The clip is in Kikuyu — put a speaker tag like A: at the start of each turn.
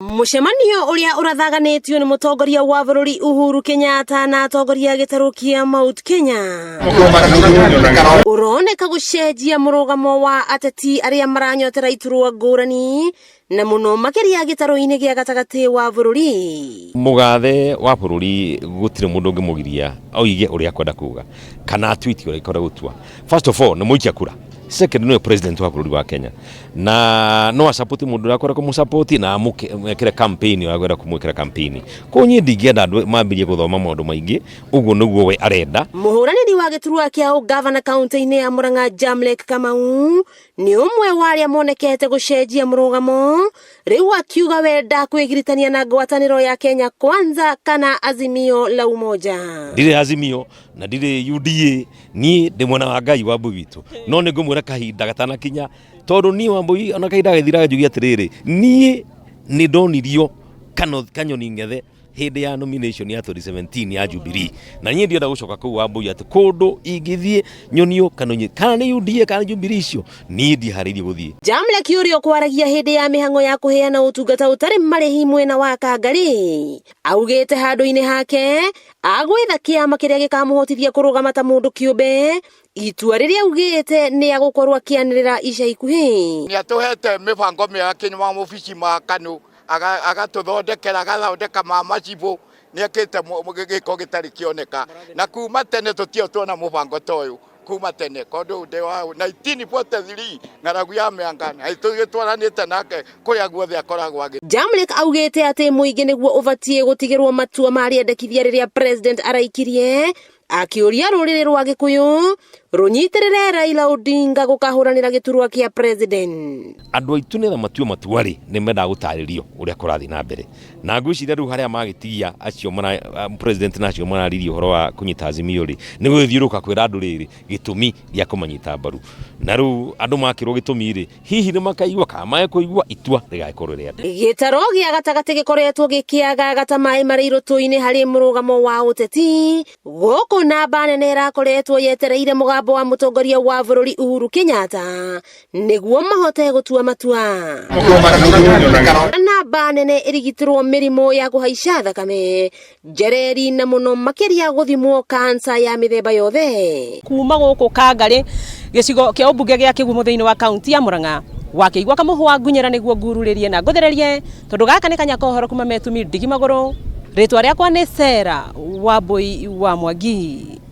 A: Mũcemanio ũrĩa ũrathaganĩtio nĩ mũtongoria wa bũrũri Uhuru Kenyatta na atongoria a gĩtarũ kĩa Mount Kenya ũroneka gũcenjia mũrũgamo wa ateti arĩa maranyotera iturwa ngũrani na mũno makĩria gĩtarũ-inĩ gĩa gatagatĩ wa bũrũri.
B: Mũgathe wa bũrũri gũtirĩ mũndũ ũngĩmũgiria oige ũrĩa akwenda kuga kana atue itua ũrĩa akwenda gũtua. First of all nĩ mũikia kura. Second nĩwe president wa bũrũri wa Kenya na no asupport mũndũ ũrĩa akwenda kũmũsupport na amwĩkĩre campaign ũrĩa akwenda kũmwĩkĩra campaign. Koguo niĩ ndingĩenda andũ mambĩrĩrie gũthoma maũndũ maingĩ, ũguo nĩguo we arenda.
A: Mũhũranĩri wa gĩturwa kĩa ũngavana kaunti-inĩ ya Murang'a Jamlek Kamau nĩ ũmwe wa arĩa monekete gũcenjia mũrũgamo rĩu akiuga we ndakwĩgiritania na ngwatanĩro ya Kenya Kwanza kana Azimio la Umoja.
B: Ndirĩ Azimio na ndirĩ UDA, niĩ ndĩ mwena wa Ngai Wambui witũ, no nĩ ngũmwĩra kahinda gatanakinya, tondũ niĩ Wambui ona kahinda gagĩthira njuge atĩrĩrĩ, niĩ nĩ ndonirio kanyoni ng'ethe hĩndĩ ya nomination ya 2017 ya Jubilee, na niĩ ndienda gũcoka kũu Wambui atĩ kũndũ ingĩthiĩ nyonio kanyoni kana nĩ UDA kana Jubilee icio niĩ ndiharĩirie gũthiĩ.
A: Jamlek ũrĩa ũkwaragia hĩndĩ ya mĩhang'o ya kũheana ũtungata ũtarĩ marĩhi mwena wa Kangarĩ augĩte handũ-inĩ hake agwetha kĩama kĩrĩa gĩkamũhotithia kũrũgama ta mũndũ kĩũmbe, itua rĩrĩa augĩte nĩ agũkorwo akĩanĩrĩra ica ikuhĩ.
C: Nĩ atũhete mĩbango mĩega kĩnyua maobici ma KANU, agatũthondekera, agathondeka ma macibũ, nĩ ekĩte gĩko gĩtarĩ kĩoneka. Na kuma tene tũtirĩ tuona mũbango ta ũyũ kuma tene, tondũ ndĩ wa 1943 ng'aragu ya mĩanga, na tũgĩtwaranĩte nake kũrĩa guothe akoragwo agĩ.
A: Jamlek augĩte atĩ mũingĩ nĩguo ũbatiĩ gũtigĩrwo matua ma rĩendekithia rĩrĩa president araikirie, akĩũria rũrĩrĩ rwa Gĩkũyũ rũnyitĩrĩre Raila Odinga gũkahũranĩra gĩturwa kĩa president.
B: Andũ aitũ nĩgetha matue matua rĩ, nĩ mendaga gũtarĩrio ũrĩa kũrathiĩ na mbere, na ngwĩciria rĩu harĩa magĩtigia acio mara, president na acio mararirie ũhoro wa kũnyita Azimio rĩ, nĩ gũgĩthiũrũrũka kwĩra andũ rĩrĩ gĩtũmi gĩa kũmanyita mbaru, na rĩu andũ makĩrwo gĩtũmi rĩ, hihi nĩ makaigua kana mage kũigua, itua rĩgagĩkorwo rĩrĩa.
A: Gĩtaro gĩa gatagatĩ gĩkoretwo gĩkĩagaga ta maĩ marĩ irũtũ-inĩ harĩ mũrũgamo wa ũteti gũkũ namba nene ĩrakoretwo yetereire mũgambo wa mũtongoria wa bũrũri Uhuru Kenyatta nĩguo mahote gũtua matua. Namba nene ĩrigitĩrwo mĩrimũ ya kũhaica thakame, njereri na mũno makĩria gũthimwo kansa ya mĩthemba yothe.
D: Kuma gũkũ Kangarĩ gĩcigo kĩa ũmbunge gĩa Kĩgumo thĩinĩ wa kaunti ya Murang'a wakĩigua kamũhwa ngunyĩra nĩguo ngururĩrie na ngũthererie tondũ gaka nĩ kanya kohoro kuma metumi ndigi magũrũ. Rĩtwa rĩakwa nĩ Sarah Wambui wa Mwangi.